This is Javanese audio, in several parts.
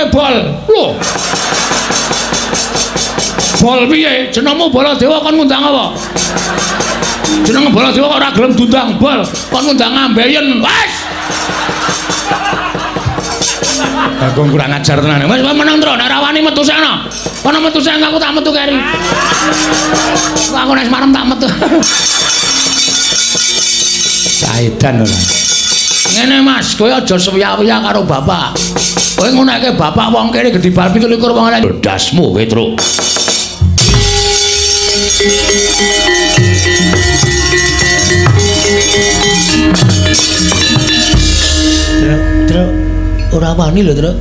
kowe bol. Lho. Bol piye? Jenengmu Baladewa kon ngundang apa? Jeneng Baladewa kok ora gelem diundang bol, kon ngundang ambeien. Wes. Bagong kurang ajar tenan. Wes meneng, Tru, nek ora wani metu sana. Kono metu sing aku tak metu keri. Aku nek marem tak metu. Saedan ora. Ngene Mas, kowe aja sewiya-wiya karo bapak. Kowe ngunekke bapak wong kene gedhi bal 27 wong elek. Dasmu kowe, Truk. Truk, Truk, ora wani lho, Truk.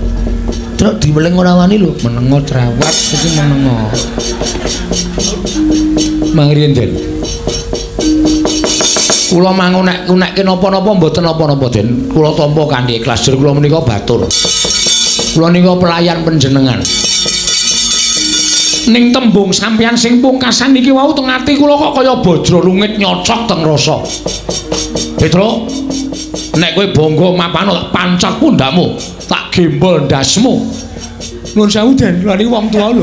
Truk diweling ora wani lho. Menengo cerewet iki menengo. Mangriyen, Den. Kula mangunek-unekke napa-napa mboten napa-napa, Den. Kula tampa kanthi ikhlas, jer kula menika batur. Kula nika pelayan panjenengan. Ning tembung sampeyan sing pungkasan niki wau teng ati kula kok kaya bajra rungit nyocok teng rasa. Petruk, nek kowe bangga mapano tak pancat pundakmu, tak gembol ndasmu. Nuwun sewu, Den, kula niki wong tuwa lho.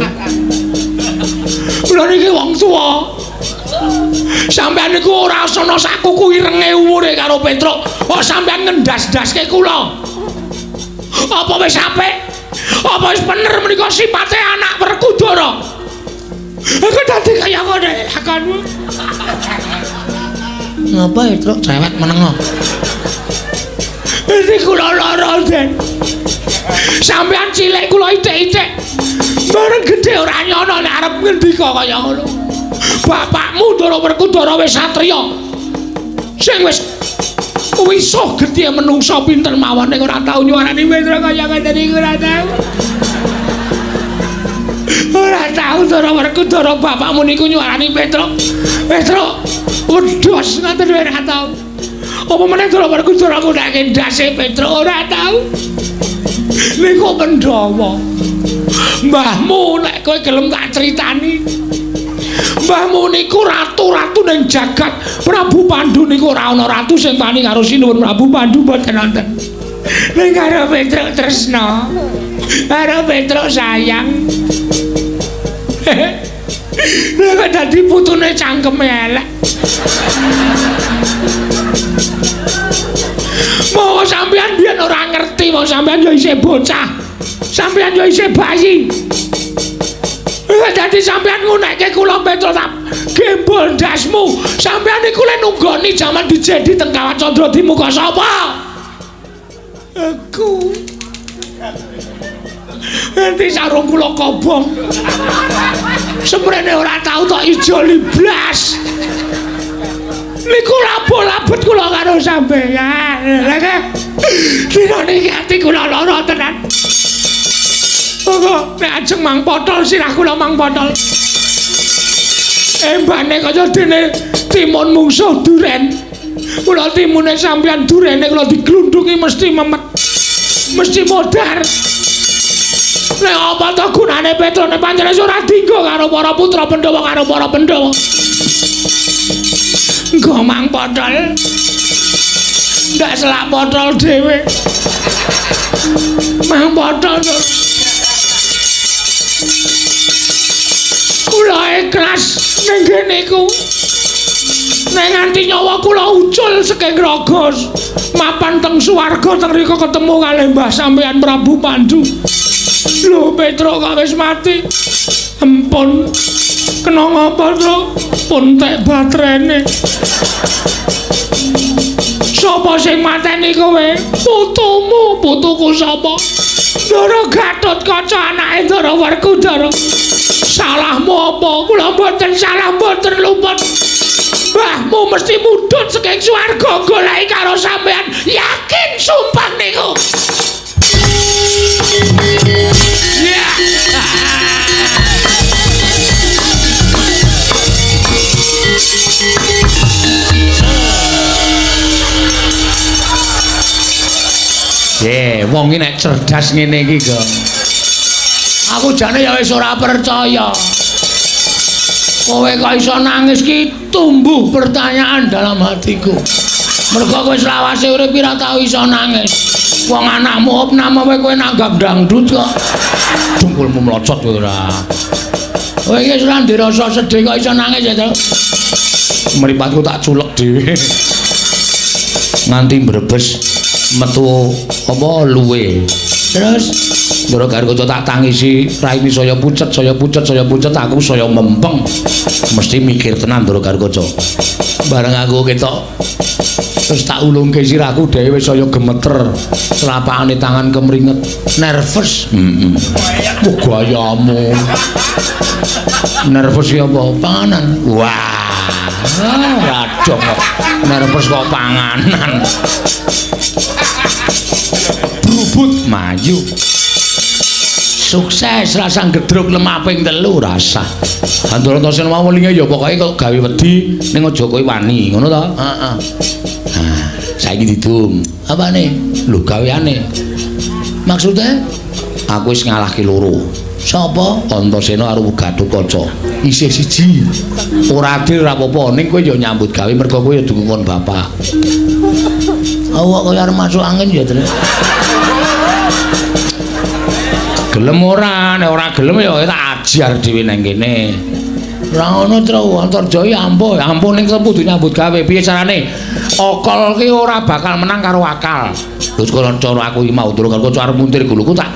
Kula niki wong tuwa. Sampeyan niku ora ana sakuku irenge umure karo Petruk. Kok sampeyan ngendas-ndaske kula? Apa wis apik? Apa wis bener menika sipate anak Werkudara? Aku dadi kaya ngono lakonmu. Ngapa ya, Truk? Cewek menengo. Ini kula lara, Den. Sampeyan cilik kula ithik-ithik. Bareng gedhe ora nyono nek arep ngendika kaya ngono. Bapakmu Ndara Werkudara wis satriya. Sing wis wisuh gedhe menungsa pinten mawon ning ora tau nyuwarani Petruk kaya ngene iki ora tau. Ora tau Ndara Werkudara bapakmu niku nyuwarani Petruk. Petruk wedhos ngoten ora tau. Apa meneh Ndara Werkudara ngundake ndase Petruk ora tau. Niku Pandhawa. Mbahmu nek kowe gelem tak critani. Mbahmu niku ratu-ratu ning jagat. Prabu Pandu niku ora ana ratu sing wani karo Sinuwun Prabu Pandu mboten wonten. Ning karo Petruk tresna. Karo Petruk sayang. Lha kok dadi putune cangkeme elek. Mau sampeyan biyen ora ngerti, wong sampeyan yo isih bocah. Sampeyan yo isih bayi. Dadi sampeyan ngunekke kula Petruk tak gembol ndasmu. Sampeyan niku le nunggoni jaman dijedi teng Kawat Candra di muka sapa? Aku. Enti sarung kula kobong. Semrene ora tau tok ijoli blas. Niku labo-labet kula karo sampeyan. Lha dina niki ati kula lara tenan. Monggo nek ajeng mang potol sirah kula mang potol. Embane kaya dene timun mungsuh duren. Kula timune sampeyan durene kula diglundungi mesti memet. Mesti modar. Nek apa to gunane Petruk nek pancen ora dinggo karo para putra Pandhawa karo para Pandhawa. Nggo mang potol. Ndak selak potol dhewe. Mang potol. Kula ikhlas ning kene iku. Nek nganti nyawa kula ucul saking raga mapan teng swarga teng rika ketemu kalih Mbah sampeyan Prabu Pandu. Lho Petruk kok wis mati. Empun. Kena ngapa, Truk? Pun tek baterene. Sapa sing mateni kowe? Putumu, putuku sapa? Ndara Gatotkaca anake Ndara Werkudara. Salahmu apa? Kula mboten salah, mboten luput. Mbahmu mesti mudhun saking swarga goleki karo sampean. Yakin sumpah niku. Ya. Ye, wong iki nek cerdas ngene iki, Gong. Aku jane ya wis ora percaya. Kowe kok iso nangis ki tumbuh pertanyaan dalam hatiku. Mergo kowe selawase urip ora tau iso nangis. Wong anakmu opname wae kowe nanggap dangdut kok. Dengkulmu mlocot kowe ora. Kowe iki wis ora ndirasa sedih kok iso nangis ya, Tru. Mripatku tak culek dhewe. Nganti mbrebes metu apa luwe. Terus Ndara Garuda tak tangisi, raine saya pucet, saya pucet, saya pucet, aku saya mempeng. Mesti mikir tenan Ndara Garuda. Bareng aku ketok terus tak ulungke sirahku dhewe wis saya gemeter, telapakane tangan kemringet, nervous. Heeh. Wah, gayamu. Nervous ya apa? Panganan. Wah, ora dong kok. Nervous kok panganan. Brubut maju. Sukses rasa gedruk lemah ping 3 rasah. Antarasena mau welinge ya pokoke kok gawe wedi ning aja kowe wani, ngono to? Heeh. Nah, saiki didum. Apane? Lho gaweane. Maksude aku wis ngalahke loro. Sapa? Antasena karo Gatotkaca. Isih siji. Ora adil ora apa-apa, ning kowe ya nyambut gawe mergo kowe ya dukungkon bapak. Awak kaya arep masuk angin ya, Tru. Gelem ora, nek ora gelem ya tak ajar dhewe nang kene. Ora ngono, Tru, Antarja iki ampuh, ampuh ning kudu nyambut gawe. Piye carane? Akal ki ora bakal menang karo akal. Terus kalau cara aku iki mau durung karo arep muntir guluku tak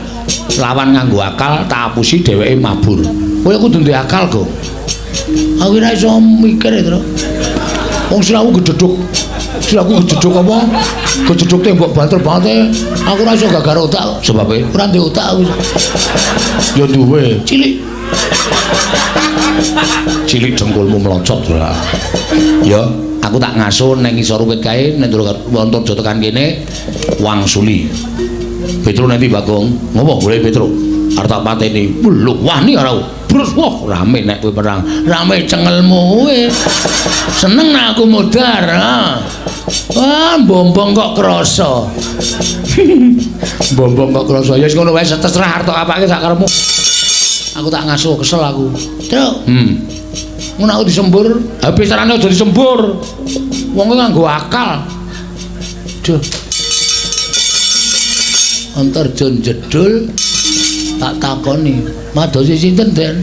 lawan nganggo akal, tak apusi dheweke mabur. Kowe kudu duwe akal, Go. Aku ora iso mikir, Tru. Wong sirahku gedhedhuk. Sirahku gedhedhuk apa? Gedhedhuk tembok banter banget. Aku ora iso gagar otak. Sebabe ora duwe otak aku. Ya duwe, cilik. Cilik dengkulmu mlocot ora. Ya, aku tak ngaso nang ngisor wit kae nek Antarja tekan kene wangsuli. Petro nanti Bagong, ngopo golek Petro? Arep tak pateni. Lho, wani ora. Brus, wah rame nek kowe perang. Rame cengelmu kowe. Seneng nek aku modar, ha. Wah, bombong kok krasa. Bombong kok krasa. Ya wis ngono wae terserah arep apake sak karepmu. Aku tak ngasuh kesel aku. Truk. Ngono aku disembur. Ha piye carane aja disembur? Wong kuwi nganggo akal. Duh. Antarja jedul tak takoni, madosi sinten, Den?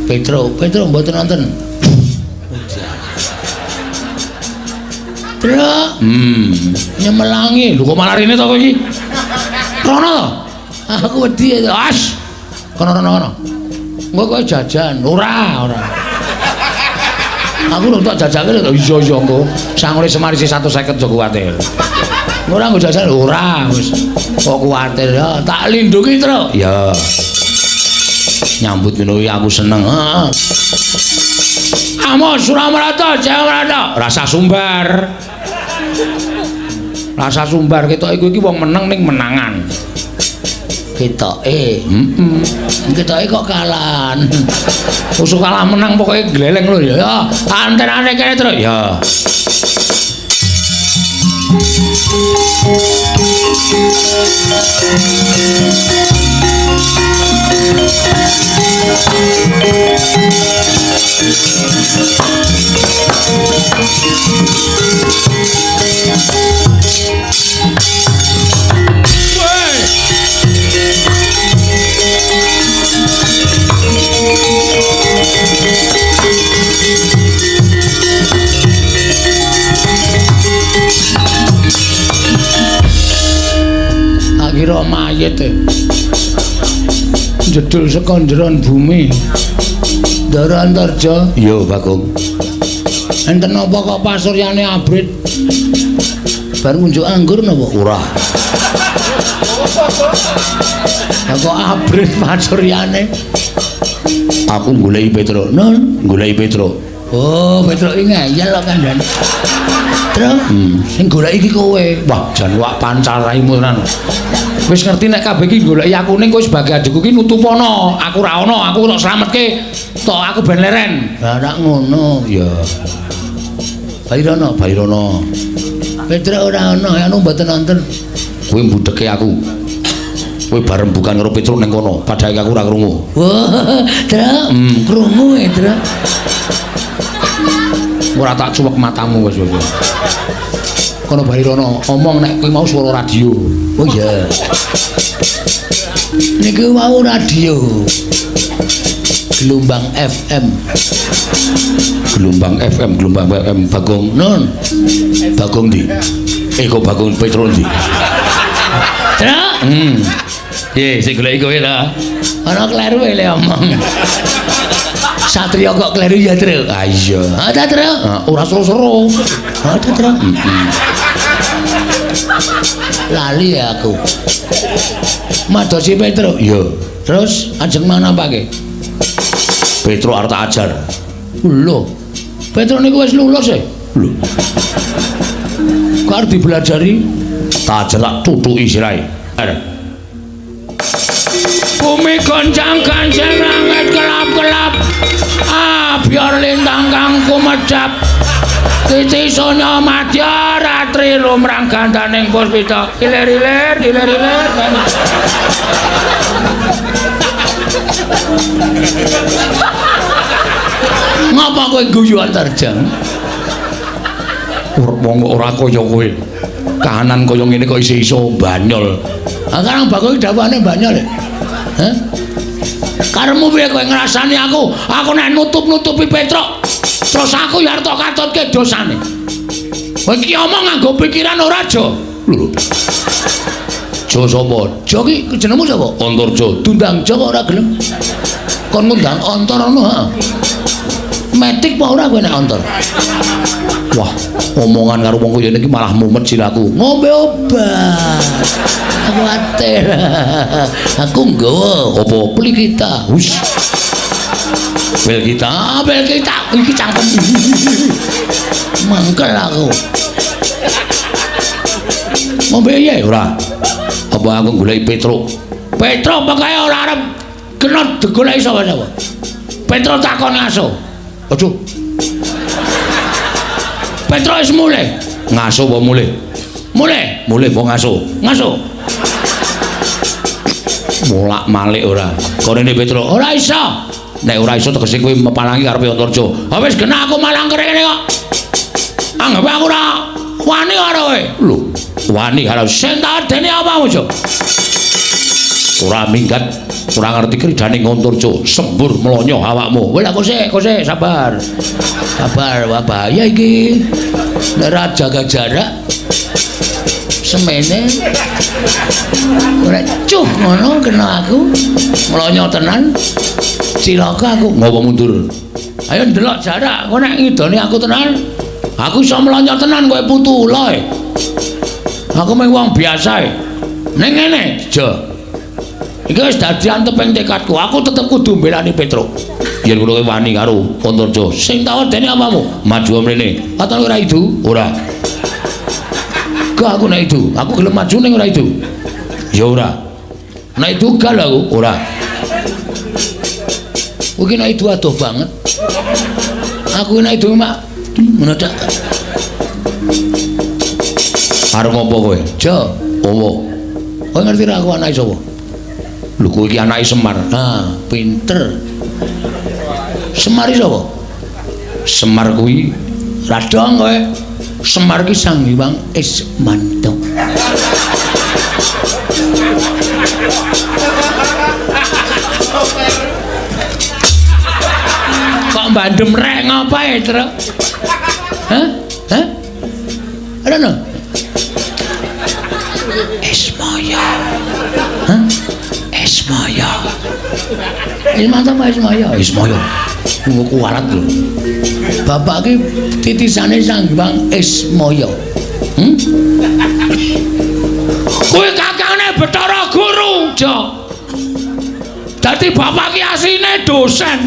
Petro, Petro mboten wonten. Truk. Nyemelangi. Lho kok malah rene to kowe iki? Rono to? Aku wedi. As. Kono rono kono. Engko kowe jajan. Ora, ora. Aku lho tak jajake lho. Iya iya engko. Sangune Semar isih 150 aja kuwatir. Ora nggo jajan ora wis. Kok kuwatir ya, tak lindungi, Truk. Ya. Nyambut ngono kuwi aku seneng. Heeh. Amos Suramarata, Jayamarata, rasa sumbar. Rasa sumbar ketoke kowe iki wong meneng ning menangan. Ketoke. Heeh. Ketoke kok kalahan. Usuk kalah menang pokoke gleleng lho ya. Ya, antenane kene, Truk. Ya. Tak kira mayit e. Jedul saka njeron bumi. Ndara Antarja. Iya, Bagong. Enten apa kok pasuryane abrit? Bar ngunjuk anggur napa? Ora. Lah kok abrit pasuryane? Aku goleki Petro. Nun, goleki Petro. Oh, Petro iki ngeyel kok kandhane. Tru, sing goleki iki kowe. Wah, jan wak pancal raimu tenan. Wis ngerti nek kabeh iki goleki aku ning kowe sebagai adikku iki nutupono. Aku ra ono, aku tok slametke. Tok aku ben leren. Lah nek ngono ya. Bairono, Bairono. Petro ora ono, anu mboten wonten. Kowe mbudheke aku. Kowe bareng bukan karo Petro ning kono, padahal aku ora krungu. Wah, Tru, krungu e, Tru. Ora tak cuwek matamu wis wis. Kono bali rono, omong nek kuwi mau swara radio. Oh iya. Niku mau radio. Gelombang FM. Gelombang FM, gelombang FM Bagong. Nun. Bagong ndi? Kok Bagong Petro ndi? Truk. Ye, sing goleki kowe ta. Ana kleru le omong. Satria kok kleru ya, Truk? Ah iya. Ha ta, Truk? Ora seru-seru. Ha ta, Truk? Lali ya aku. Madosi Petro. Iya. Terus ajeng manapake? Petro arep tak ajar. Lho. Petro niku wis lulus e. Lho. Kok arep dibelajari? Tak ajar tak tutuki sirahe. Arep. Bumi goncang gancang langit kelap-kelap. Abiar lintang kang kumedhap. Titi sonya madya ratri lumrang gandaning puspita. Ilir-ilir, ilir-ilir. Ngapa kowe guyu Antarja? Wong ora kaya kowe. Kahanan kaya ngene kok isih iso banyol. Ha karang bakul dawane banyol. Hah? Karemu piye kowe ngrasani aku? Aku nek nutup-nutupi Petruk, terus aku ya arep tok katutke dosane. Kowe iki omong nganggo pikiran ora, Jo? Lho. Jo sapa? Jo ki jenengmu sapa? Antarja. Dundang Jo kok ora gelem. Kon ngundang Antar ngono, ha? Metik apa ora kowe nek Antar? Wah, omongan karo wong kaya ngene iki malah mumet siraku. Ngombe obat. Aku kuwatir. Aku nggawa apa? Peli kita. Wis. Bel kita, bel kita iki cangkem. Mangkel aku. Ngombe piye ora? Apa aku goleki Petruk? Petruk pokoke ora arep kena digoleki sapa-sapa. Petruk takon ngaso. Aduh. Petruk wis mulih. Ngaso apa mulih? Mulih. Mulih apa ngaso? Ngaso. Molak-malik ora. Korene Petruk, ora iso. Nek ora iso tegese kowe mepalangi karepe Antarja. Ha wis genah aku malang kene kok. Anggap aku ora wani karo kowe. Lho, wani karo sing tak dene apamu, Jo? Ora minggat, ora ngerti kridane Antarja, sembur mlonyo awakmu. Wis aku sik, sabar. Sabar, wah bahaya iki. Nek ora jaga jarak semene ora cuh ngono kena aku mlonyo tenan. Cilaka aku. Ngopo mundur? Ayo ndelok jarak, kowe nek ngidoni aku tenan, aku iso mlonyo tenan kowe putu ula e. Aku mung wong biasa e. Ning ngene, Jo. Iki wis dadi anteping tekadku, aku tetep kudu mbelani Petruk. Yen ngono kowe wani karo Antarja. Sing tak wedeni apamu? Maju mrene. Katon ora idu? Ora. Gak aku nek idu, aku gelem maju ning ora idu. Ya ora. Nek idu gal aku ora. Kowe iki nek idu adoh banget. Aku nek idu mak ngono tok. Arep ngopo kowe? Jo, opo? Kowe ngerti ra aku anake sapa? Lho kowe iki anake Semar. Ah, pinter. Semar iki sapa? Semar kuwi radong kowe. Semar ki Sang Hyang Ismanto. Kok bandem rek ngapae, Truk? Hah? Hah? Ana no? Ismaya. Hah? Ismaya. Ismanto apa Ismaya? Ismaya. Ngono kuwarat lho. Bapak ki titisane Sang Hyang Ismaya. Kuwi kakane Bathara Guru, Jo. Dadi bapak ki asline dosen.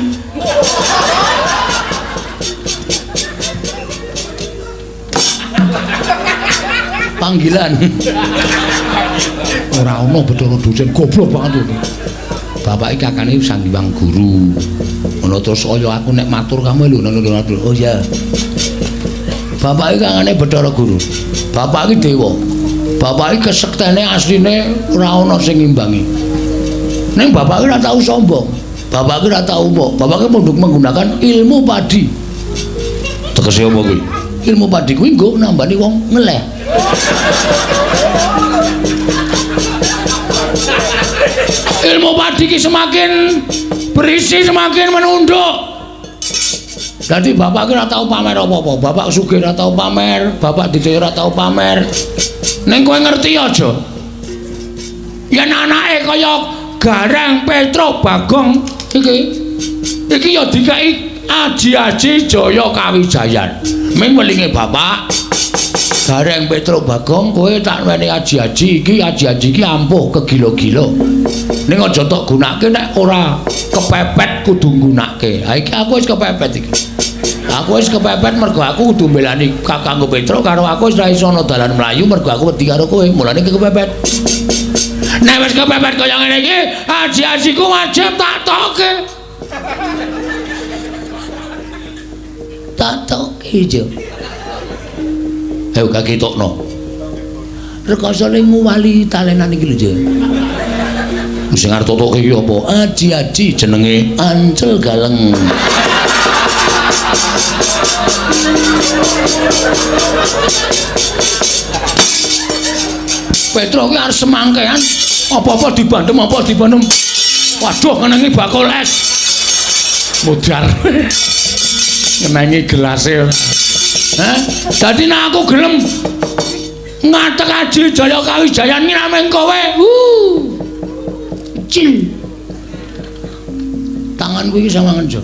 Panggilan. Ora ono Bathara dosen, goblok banget kuwi. Bapak iki kakane Sang Hyang Guru. Ngono terus kaya aku nek matur kamu lho ngono lho. Oh iya. Bapak iki kakane Bathara Guru. Bapak iki dewa. Bapak iki kesektene asline ora ana sing ngimbangi. Ning bapak iki ora tau sombong. Bapak iki ora tau mbok. Bapak iki menggunakan ilmu padi. Tegese apa kuwi? Ilmu padi kuwi nggo nambani wong ngeleh. Ilmu padi ki semakin berisi semakin menunduk. Dadi bapak ki ora tau pamer apa-apa. Bapak sugih ora tau pamer, bapak didaya ora tau pamer. Ning kowe ngerti aja. Yen anake kaya Gareng Petruk Bagong iki, iki ya dikai aji-aji Jaya Kawijayan. Ming welinge bapak Gareng Petruk Bagong kowe tak weni aji-aji iki, aji-aji iki ampuh kegila-gila. Ning aja tok gunake nek ora kepepet kudu nggunake. Ha iki aku wis kepepet iki. Aku wis kepepet mergo aku kudu mbelani Kakangku Petruk karo aku wis ra iso ana dalan mlayu mergo aku wedi karo kowe. Mulane iki kepepet. Nek wis kepepet kaya ngene iki, aji-ajiku wajib tak toke. Tak toke jo. Ayo kakitokno. Rekasane nguwali talenan iki lho, Jo. Sing arep totoke iki apa? Aji-aji jenenge Ancel Galeng. Petruk ki arep semangkean, apa-apa dibandem, apa dibandem. Waduh, ngenengi bakul es. Modar. Ngenengi gelase. Hah? Dadi nek aku gelem ngatek aji Jaya Kawijayan ki namung kowe. Cil. Tanganku iki sawangen, Jo.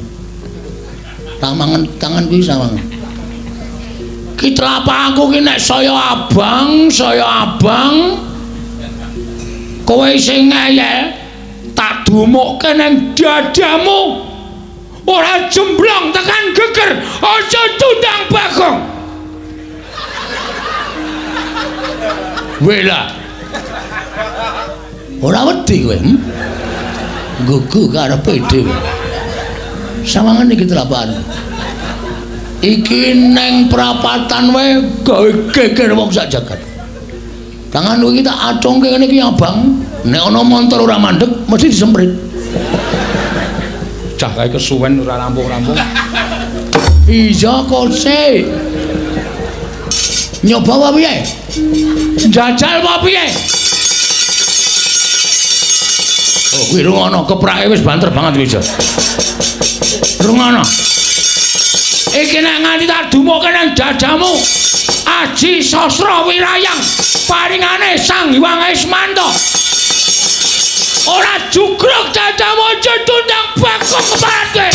Tanganku iki sawangen. Ki tlapakku ki nek saya abang, saya abang. Kowe sing ngeyel tak dumukke ning dadamu. Ora jemblong tekan geger, aja tundang Bagong. Wela. Ora wedi kowe, hm? Gugu karepe dhewe. Sawangan iki telapan. Iki neng prapatan wae gawe geger wong sak jagat. Tanganku iki tak acungke ngene iki abang, nek ana montor ora mandeg mesti disemprit. Cah kae kesuwen ora rampung-rampung. Iya kok sik. Nyoba apa piye? Njajal apa piye? Oh, kuwi rungono keprake wis banter banget kuwi, Jo. Rungono. Iki nek nganti tak dumuke nang dadamu, Aji Sastra Wirayang paringane Sang Hyang Ismanto. Ora jugruk dadamu aja tundang Bagong keparat kowe.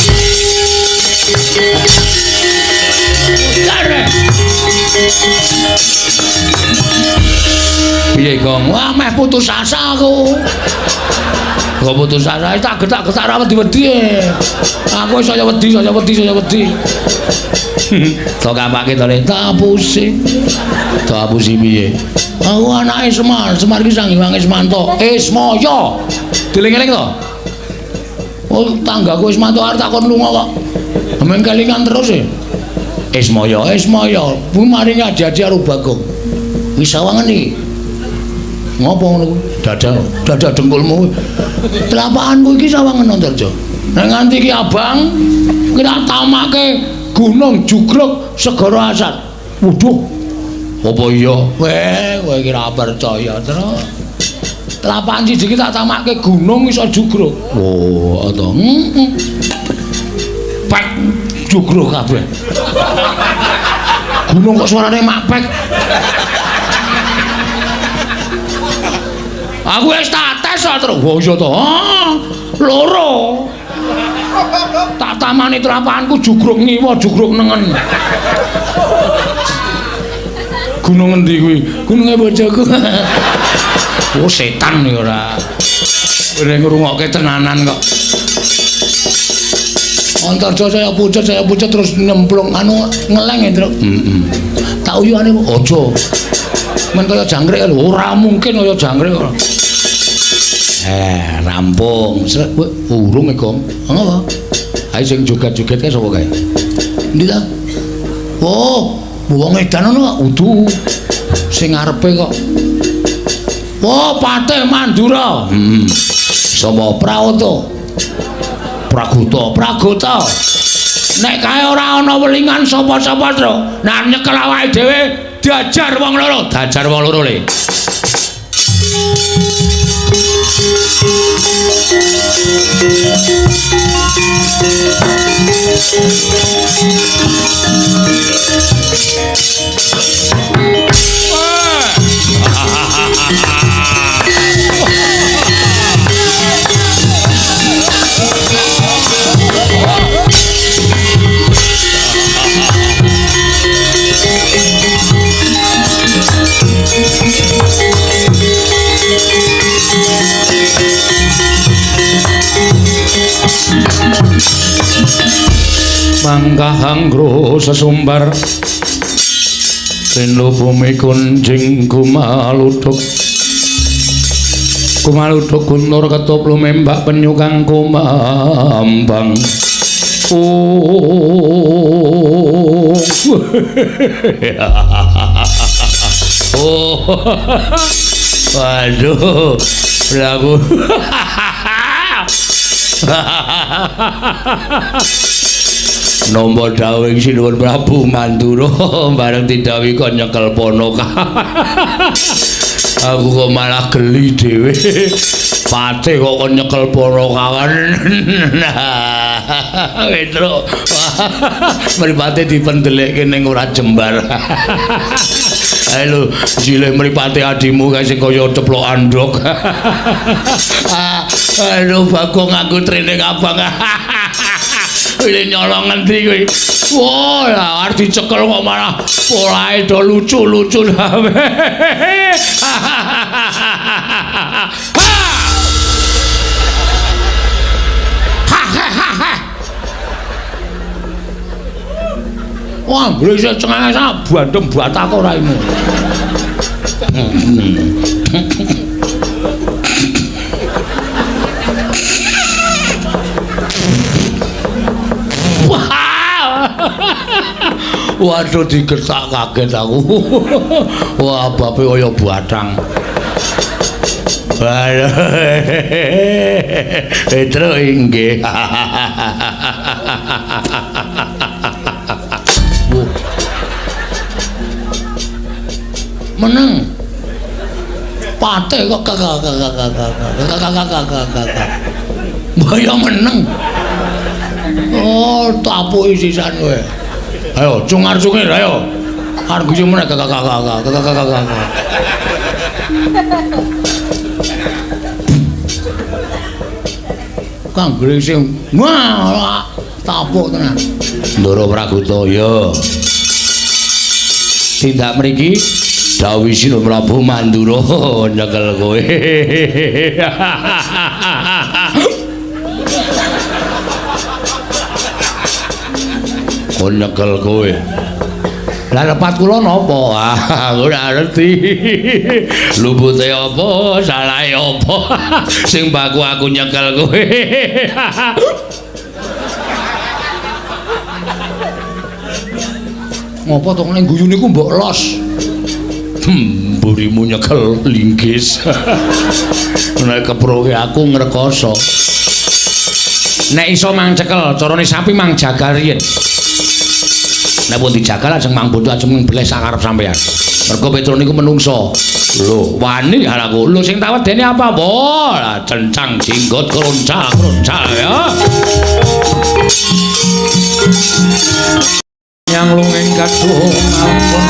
Jare. Piye, Gong? Wah, meh putus asa aku. Kok putus asa tak getak-getak ra wedi-wedi. Aku saya wedi, saya wedi, saya wedi. Tok kapake to le, tak apusi. Tak apusi piye? Aku anake Semar, Semar iki Sang Hyang Ismanto. Ismaya. Dieling-eling to? Oh, tanggaku Ismanto arep takon lunga kok. Meng kelingan terus e. Ismaya, Ismaya, kuwi maringi aji-aji karo Bagong. Wis sawangen iki. Ngopo ngono kuwi? Dada, dada dengkulmu. Telapakanku iki sawangen Antarja. Nek nganti iki abang, ki tak tamake Gunung Jugruk Segara Asat. Waduh. Apa iya? Weh, kowe iki ora percaya terus. Telapakan siji iki tak tamake gunung iso jugruk. Oh, to. Heeh. Pek jugruk kabeh. Gunung kok suarane mak pek. Aku wis tak tes kok terus. Wah iya to. Loro. Tak tamani telapakanku jugruk ngiwa, jugruk nengen. Gunung endi kuwi? Gununge bojoku. Oh setan ya ora. Kowe ngrungokke tenanan kok. Antarja saya pucet terus nyemplung anu ngeleng ya, Truk. Heeh. Tak uyuhane aja. Men kaya jangkrik lho, ora mungkin kaya jangkrik kok. Rampung. Srek, urung e, Gong. Ngopo? Ayo sing joget-joget kae sapa kae? Endi ta? Oh, wong edan ngono kok. Udu. Sing ngarepe kok. Oh, Patih Mandura. Heeh. Sapa? Prawata. Pragota, Pragota. Nek kae ora ana welingan sapa-sapa, Tru. Nek nyekel awake dhewe diajar wong loro, diajar wong loro le. Manggah anggro sesumbar Rino bumi kunjing kumaluduk kumaluduk guntur ketup lumembak penyu kang kumambang. Oh. Oh. Waduh, lagu. Nampa dawuhing Sinuwun Prabu Mandura bareng didhawuhi kon nyekel ponoka. Aku kok malah geli dhewe. Pate kok kon nyekel ponokawan. Petro. Mripate dipendelekke ning ora jembar. Ayo silih mripate adimu kae sing kaya ceplok andhok. Aduh Bagong nganggo training abang. Wile nyolong ngendi kuwi? Wah, lah arep dicekel kok malah polahe do lucu-lucu. Wah, bresek cengenges bandem batako raimu. Waduh digertak kaget aku. Wah, bape kaya batang. Petro inggih. Meneng. Pate kok kakak. Mbaya meneng. Oh, tapuki sisan kowe. Ayo, cungar-cungir ayo. Arep guyu meneh kakak. Kang gresing. Wah, tapuk tenan. Ndara Praguta ya. Tindak mriki dawuh Sinuwun Prabu Mandura nyekel kowe. Kon nyekel kowe. Lah lepat kula napa? Aku ora ngerti. Lupute apa, salahe apa? Sing baku aku nyekel kowe. Ngopo to nek guyu niku mbok los? Mburimu nyekel linggis. Nek keproke aku ngrekoso. Nek iso mang cekel, carane sapi mang jagal riyen. Nek pun dijagal ajeng mang bodho ajeng mbleh sak karep sampeyan. Mergo Petro niku menungso. Lho, wani aku. Lho sing tak wedeni apa? Wah, cencang jenggot kroncak-kroncak ya. Yang lunging kadung ampun.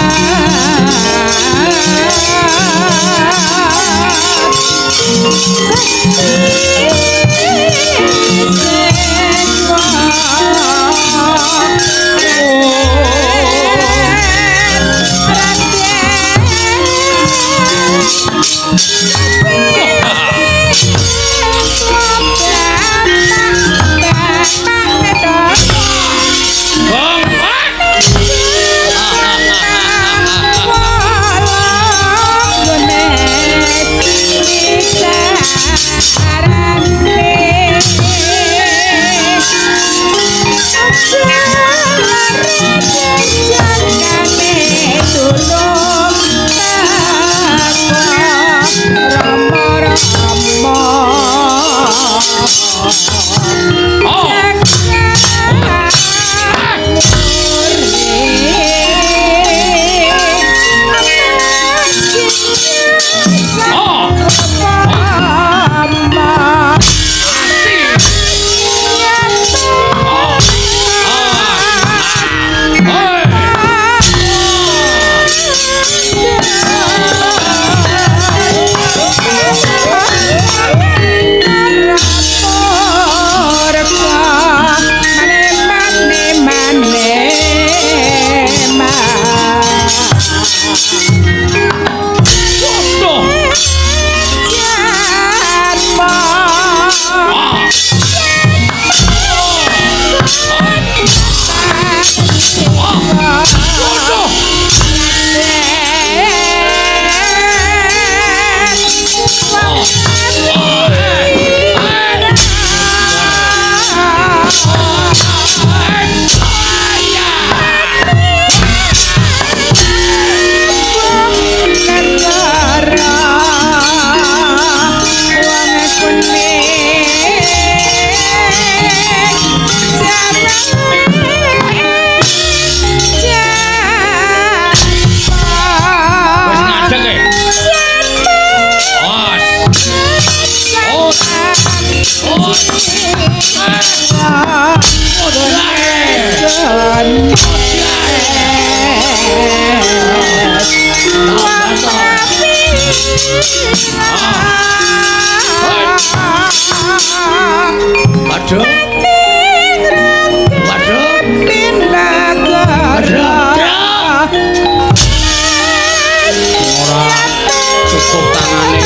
Ara Waduh. Waduh. Waduh. Ora cukup tangane.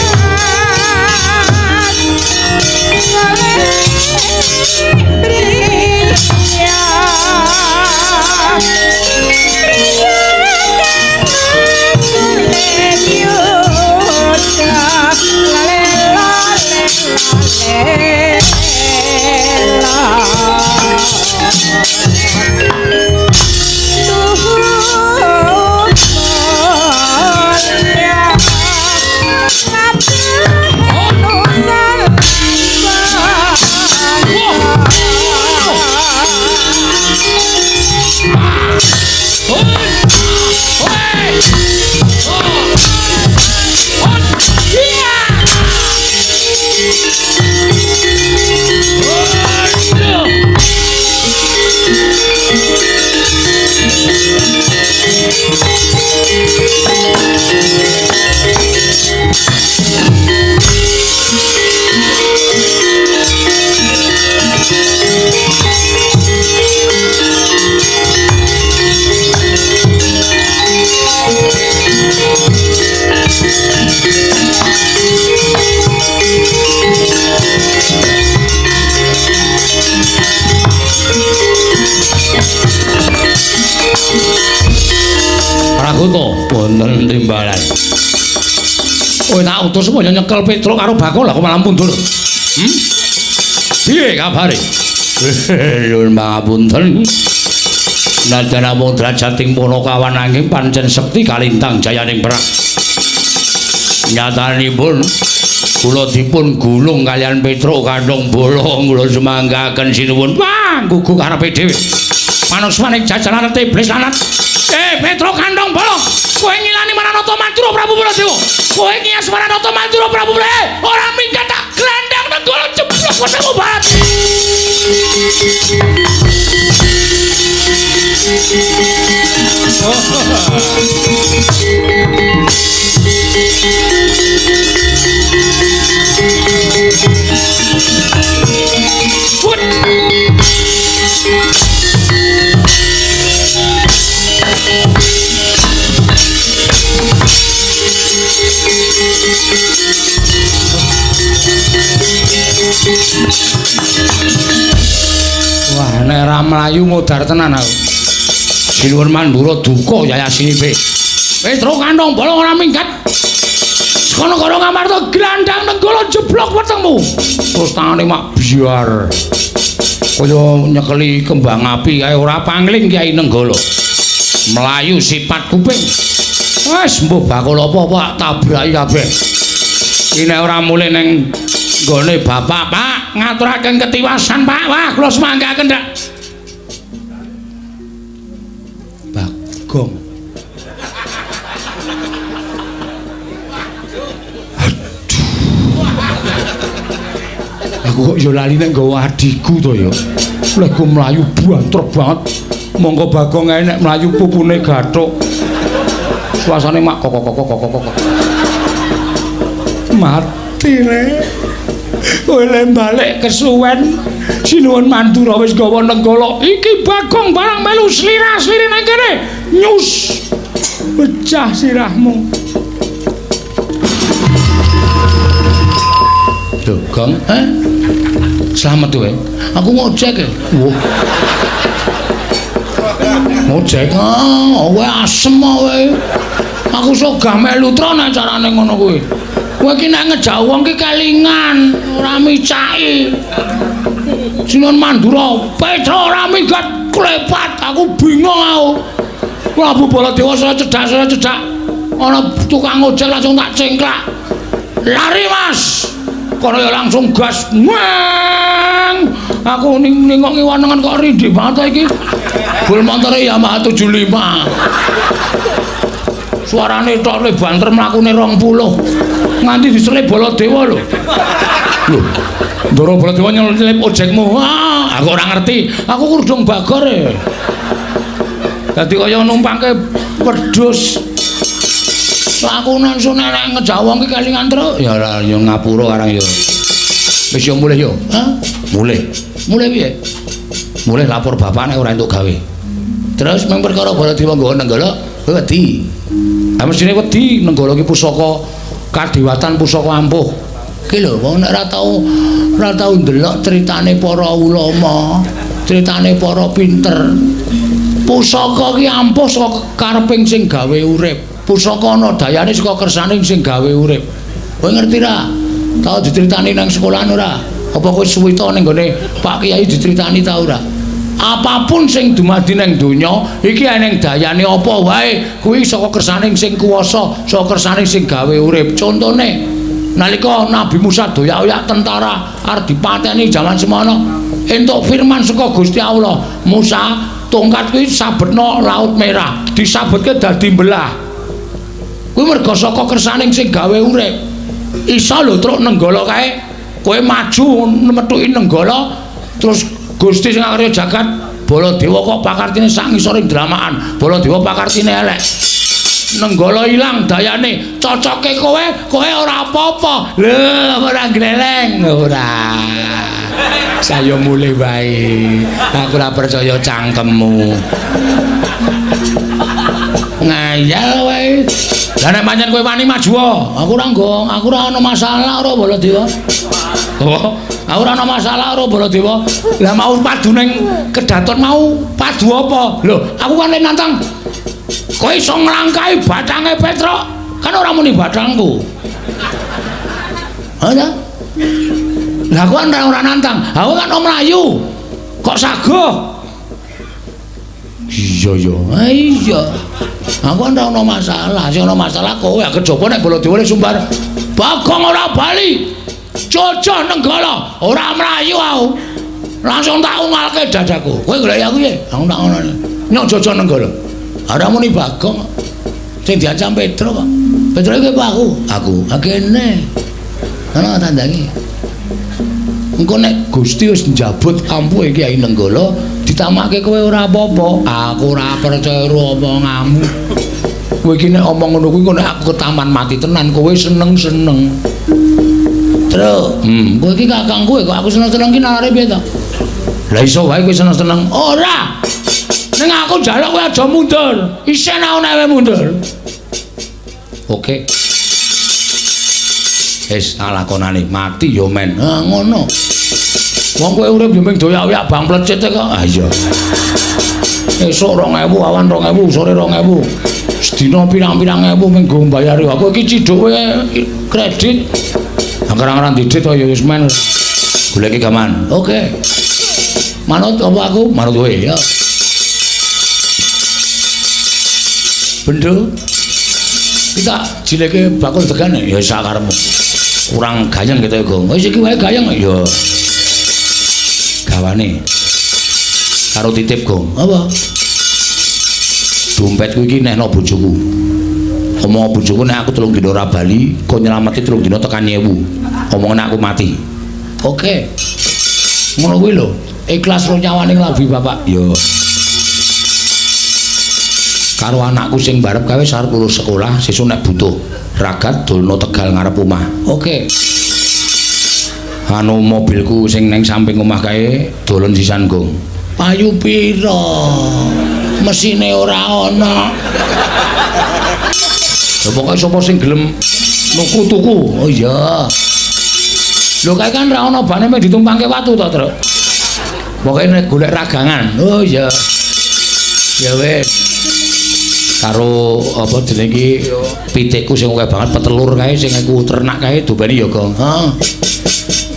Pragoto wonten timbalan. Kowe tak utus supaya nyekel Petruk karo Bakul lah kok malah mundur. Piye kabare? Nyuwun pangapunten. Najan namung drajating Punakawan nanging pancen sekti kalintang jayaning perang. Nyatanipun kula dipun gulung kaliyan Petruk kandhong bolong kula sumanggaken sinuwun. Wah, gugu karepe dhewe. Manuswaning jajaran iblis lanat. Petruk kandhong bolong, kowe ngilani Maranata Mandura Prabu Baladewa. Kowe ngias Maranata Mandura Prabu Baladewa. Ora minggat tak glandang nenggala jeblok wetengmu barat. Wah, nek ora mlayu modar tenan aku. Sinuwun Mandura duka yayasinipe. Petruk kandhong bolong ora minggat. Saka negara Ngamarta glandang nenggala jeblok wetengmu. Terus tangane mak biar. Kaya nyekeli kembang api kae ora pangling Kyai Nenggala. Mlayu sipat kuping. Wes mbuh bakul apa-apa tabraki kabeh. Iki nek ora mulih ning nggone bapak, Pak, ngaturaken ketiwasan, Pak. Wah, kula semanggaken ndak. Bagong. Aduh. Aku kok yo lali nek nggawa adhiku to ya. Lek ku mlayu banter banget. Monggo Bagong ae nek mlayu pupune gathuk. Suasane mak kok kok kok kok kok. Mati le. Kowe le balik kesuwen. Sinuwun Mandura wis gawa nenggala. Iki Bagong barang melu slira-sliri nang kene. Nyus. Pecah sirahmu. Lho, Gong, eh? Slamet kowe. Aku ngojek e. Wah. Ngojek. Ah, kowe asem kowe. Aku sogah melu tron acarane ngono kuwi. Kowe iki nek ngejak wong ki kelingan, ora micaki. Sinuwun Mandura, Petruk ora minggat klepat, aku bingung aku. Prabu Baladewa saya cedak. Ana tukang ojek langsung tak cengklak. Lari, Mas. Kono ya langsung gas. Weng. Aku ning nengok ngiwanengan kok rindih banget iki. Bul montore Yamaha 75. Suarane tok le banter mlakune 20. Nganti diselip Baladewa lho. Lho, Ndara Baladewa nyelip ojekmu. Ah, aku ora ngerti. Aku kurdung bagor e. Dadi kaya numpangke wedhus. Aku langsung nek ngejak wong ki kelingan terus. Ya ora ya ngapura karang ya. Wis yo mulih yo. Hah? Mulih. Mulih piye? Mulih lapor bapak nek ora entuk gawe. Terus mung perkara Baladewa nggawa Nenggala, kowe wedi. Ha mestine wedi Nenggala ki pusaka kadewatan, pusaka ampuh. Ki lho wong nek ora tau ndelok critane para ulama, critane para pinter. Pusaka ki ampuh saka kareping sing gawe urip. Pusaka ana dayane saka kersane sing gawe urip. Kowe ngerti ra? Tau diceritani nang sekolahan ora? Apa kowe suwita ning gone Pak Kiai diceritani ta ora? Apapun sing dumadi nang donya iki eneng dayane apa wae kuwi saka kersane sing kuwasa, saka kersane sing gawe urip. Contone nalika Nabi Musa doyak-oyak tentara arep dipateni jaman semono, entuk firman saka Gusti Allah, "Musa, tongkat kuwi sabetno Laut Merah." Disabetke dadi belah. Kuwi merga saka kersane sing gawe urip. Iso lho truk Nenggala kae, kowe maju methuki Nenggala terus Gusti sing akarya jagat Baladewa kok pakartine sak ngisoring dramakan. Baladewa pakartine elek. Nenggala ilang dayane, cocoke kowe, kowe ora apa-apa. Lho, ora gleleng, ora. Saya mulih wae. Aku ora percaya cangkemmu. Ngayal wae. Lah nek pancen kowe wani maju, aku ora nggong, aku ora ana masalah karo Baladewa. Oh, aku ora ana masalah karo Baladewa. Lah mau padu ning kedaton mau padu apa? Lho, aku kan nantang. Kowe iso nglangkahi bathange Petruk, kan ora muni bathangku. Ha ta? Lah aku kan ora nantang. Aku kan mlayu. Kok saguh? Iya ya. Ha iya. Aku kan ora ana masalah, sing ana masalah kowe. Kejaba nek Baladewa sumbar. Bagong ora bali. Jojoh Nenggala, ora mlayu aku. Langsung tak ungalke dadaku. Kowe golek aku piye? Aku tak ngono. Nyok jojoh Nenggala. Ora muni Bagong. Sing diancam Petruk kok. Petruk iki apa aku? Aku. Ha kene. Ana tandangi. Engko nek Gusti wis njabut ampuhe Kyai Nenggala, ditamake kowe ora apa-apa. Aku ora percaya karo omonganmu. Kowe iki nek omong ngono kuwi engko nek aku ketaman mati tenan, kowe seneng-seneng. Truk, kowe iki kakangku kok aku seneng-seneng ki nalare piye to? Lah iso wae kowe seneng-seneng. Ora. Ning aku njaluk kowe aja mundur. Isin aku nek kowe mundur. Oke. Wis tak lakonane, mati ya men. Ha ngono. Wong kowe urip yo mung doyak-oyak bang plecit kok. Ha iya. Esuk 2000, awan 2000, sore 2000. Sedina pirang-pirang ewu mung nggo mbayari. Aku iki cidhuke kredit. Angger-anggeran didit ya wis men. Goleki gaman. Oke. Manut apa aku? Manut kowe ya. Bendo. Kita jileke bakul degan ya sakarepmu. Kurang gayeng gitu ya, Gong. Wis iki wae gayeng ya. Gawane. Karo titip, Gong. Apa? Dompetku iki nehno bojoku. Omong bojoku nek aku 3 dina ora bali, kon nyelameti 3 dina tekan 1000. Omongane aku mati. Oke. Ngono kuwi lho. Ikhlas ro nyawane nglabuhi bapak. Ya. Karo anakku sing barep kae wis arep lulus sekolah, sesuk nek butuh ragat dolno Tegal ngarep omah. Oke. Anu mobilku sing neng samping omah kae dolen sisan, Gong. Payu pira? Mesine ora ana. Lha pokoke sapa sing gelem nuku tuku. Oh iya. Lho kae kan ra ana bane mek ditumpangke watu to, Truk. Pokoke nek golek ragangan. Oh iya. Ya wis. Karo apa jenenge iki pitikku sing akeh banget petelur kae sing aku ternak kae dobani ya, Gong. Heeh.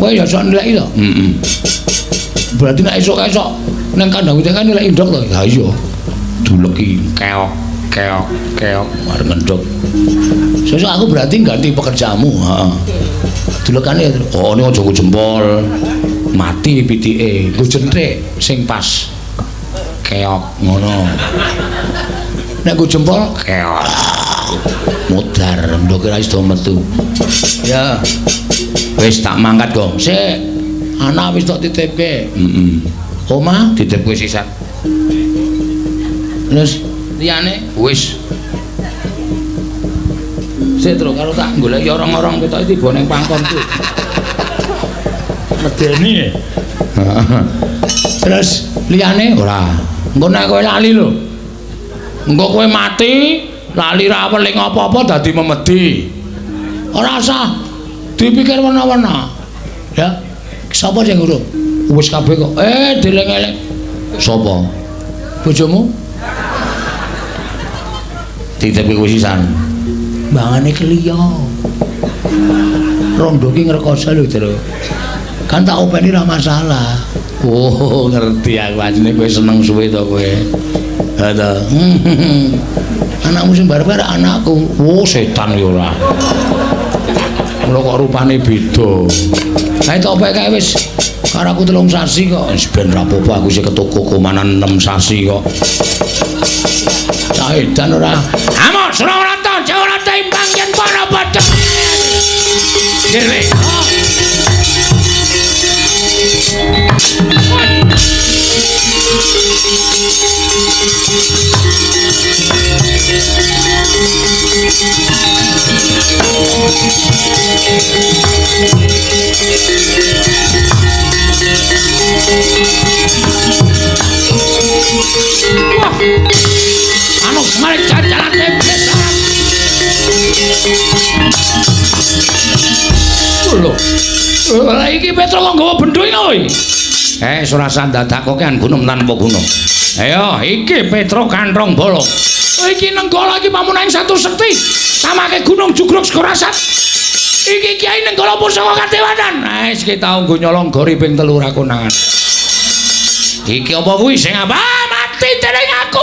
Kowe ya sok nilai to? Heeh. Berarti nek esuk kae sok nang kandang pitik kan nilai ndok to? Ha iya. Duleki keok keok keok arep ngendhok. Sesuk aku berarti ganti pekerjamu. Heeh. Dulekane ya. Oh, ini aja nggo jempol. Mati pitike, nggo jenthik sing pas. Keok ngono. Nek nggo jempol keok. Mudar ndoke ra iso metu. Ya. Wis tak mangkat, Gong. Sik. Anak wis tak titipke. Heeh. Omah titipke sisan. Terus liyane wis. Sik, Tru, karo tak goleki orang-orang ketok tiba ning pangkonku. Medeni. Terus liyane ora. Engko nek kowe lali lho. Engko kowe mati, lali ra weling apa-apa dadi memedi. Ora usah dipikir wena-wena. Ya. Sapa sing urung? Wis kabeh kok. Dieling-eling. Sapa? Bojomu? Titepi kuwi sisan. Mbangane kliya. Rondo ki ngrekoso lho, Tru. Kan tak openi ra masalah. Oh, ngerti aku asline kowe seneng suwe to kowe. Ha to. Anakmu sing barep karo anakku. Oh, setan ya ora. Mula kok rupane beda. Kae tok opek kae wis karo aku 3 sasi kok. Wis ben ra apa-apa aku sing ketoko komanan 6 sasi kok. Cah edan ora. Amok Surawarata, Jawarata imbang yen para padha. Kirle. Wah. Anu mari jalan iblis. Lho. Lah iki Petro kok nggawa bendho iki kowe? Ora usah dadak kokean gunung tanpa guna. Ayo, iki Petro kanthong bolong. Iki Nenggala iki pamunaing satu sekti. Samake gunung jugruk segara asat. Iki Kyai Nenggala pusaka kadewanan. Wis iki tau nggo nyolong gori ping 3 ra konangan. Iki apa kuwi sing apa? Mati dening aku.